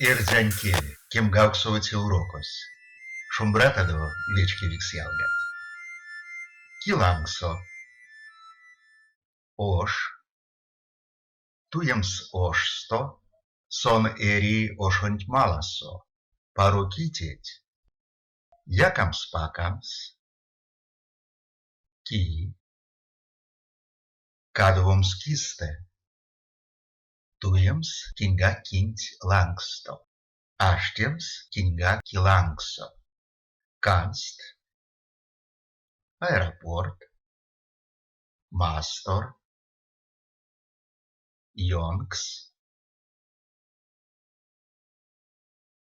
Эрзянь кель, кемгавксовоце урокось. Шумбратадо, вечкевикс ялгат! Ки лангсо? Ош. Туемс ошсто, сон эри ошонть маласо. Паро ки теть? Якамс-пакамс. Ки? Кадовомс кистэ. Туемс киньгак кинть лангсто. Аштемс киньгак ки лангсо. Канст. Аэропорт. Мастор. Ёнкс.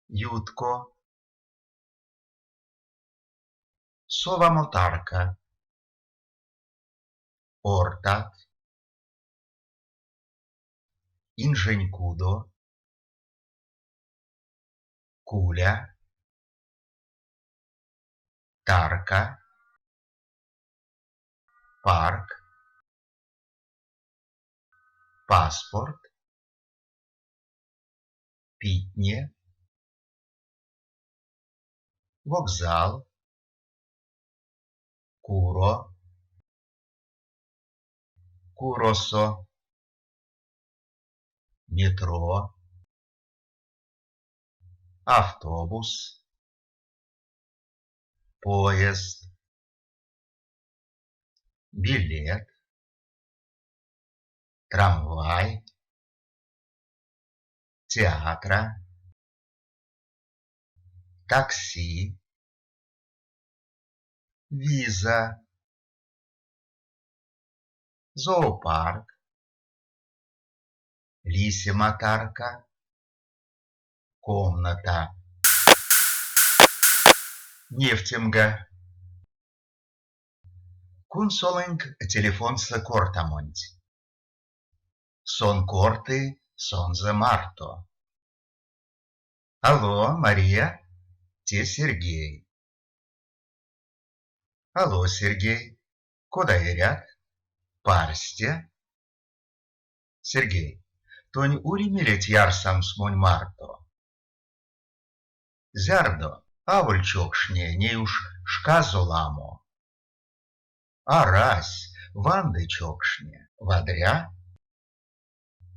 Ютко. Совамо тарка. Ортат. Инжень кудо. Куля. Тарка. Парк. Паспорт. Питне. Вокзал. Куро. Куросо. Метро. Автобус. Поезд. Билет. Трамвай. Театра. Такси. Виза. Зоопарк. Лисема тарка. Комната. Невтемга. Кунсолынк телефонсо кортамонть. Сон корты сонзэ марто. Алло, Мария, те Сергей. Алло, Сергей, кода эрят? Парсте? Сергей, тонь ули мелеть ярсамс монь марто? Зярдо? Аволь чокшне, ней уш шказо ламо. Арась, ванды чокшне. Вадря?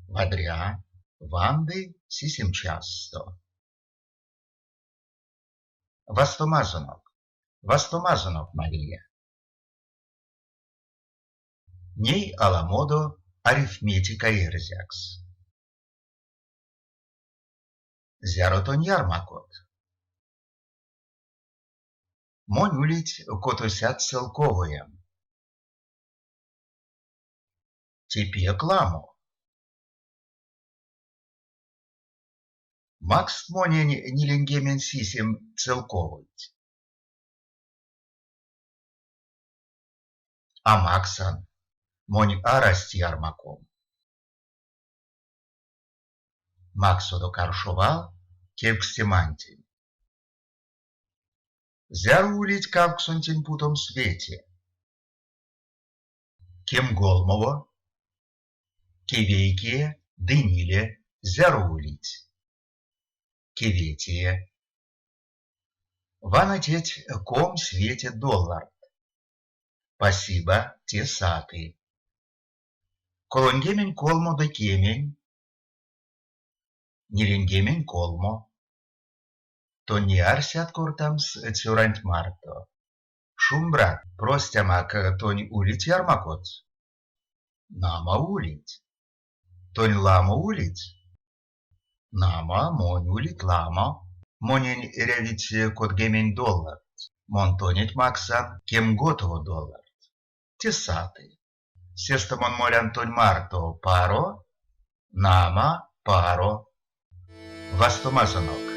Вадря, ванды сисем чассто. Вастомазонок, вастомазонок, Мария. Ней аламодо арифметика эрзякс. Зяро тонь ярмакот? Монь улить котосядт целковоем. Те пек ламо. Макст монень ниленьгемень сисем целковойть. А максан, монь арасть ярмаком. Максодо каршо вал кевкстемантень. Зяро улить кавксонтень путомс вете? Кемголмово, кевейкее ды ниле зяро улить? Кеветее. Вана теть 25 долларт. Пасиба, те саты. 33 ды кемень, 43. Тон ней арсят кортамс цёранть марто. Шумбрат, простямак, тонь улить ярмакот? Нама, улить. Тонь ламо улить? Нама, монь улить ламо. Монень эрявить кодгемень долларт. Мон тонеть максан кемготово долларт. Те саты. Сестэ мон молян тонь марто. Паро? Нама, паро. Вастомазонок.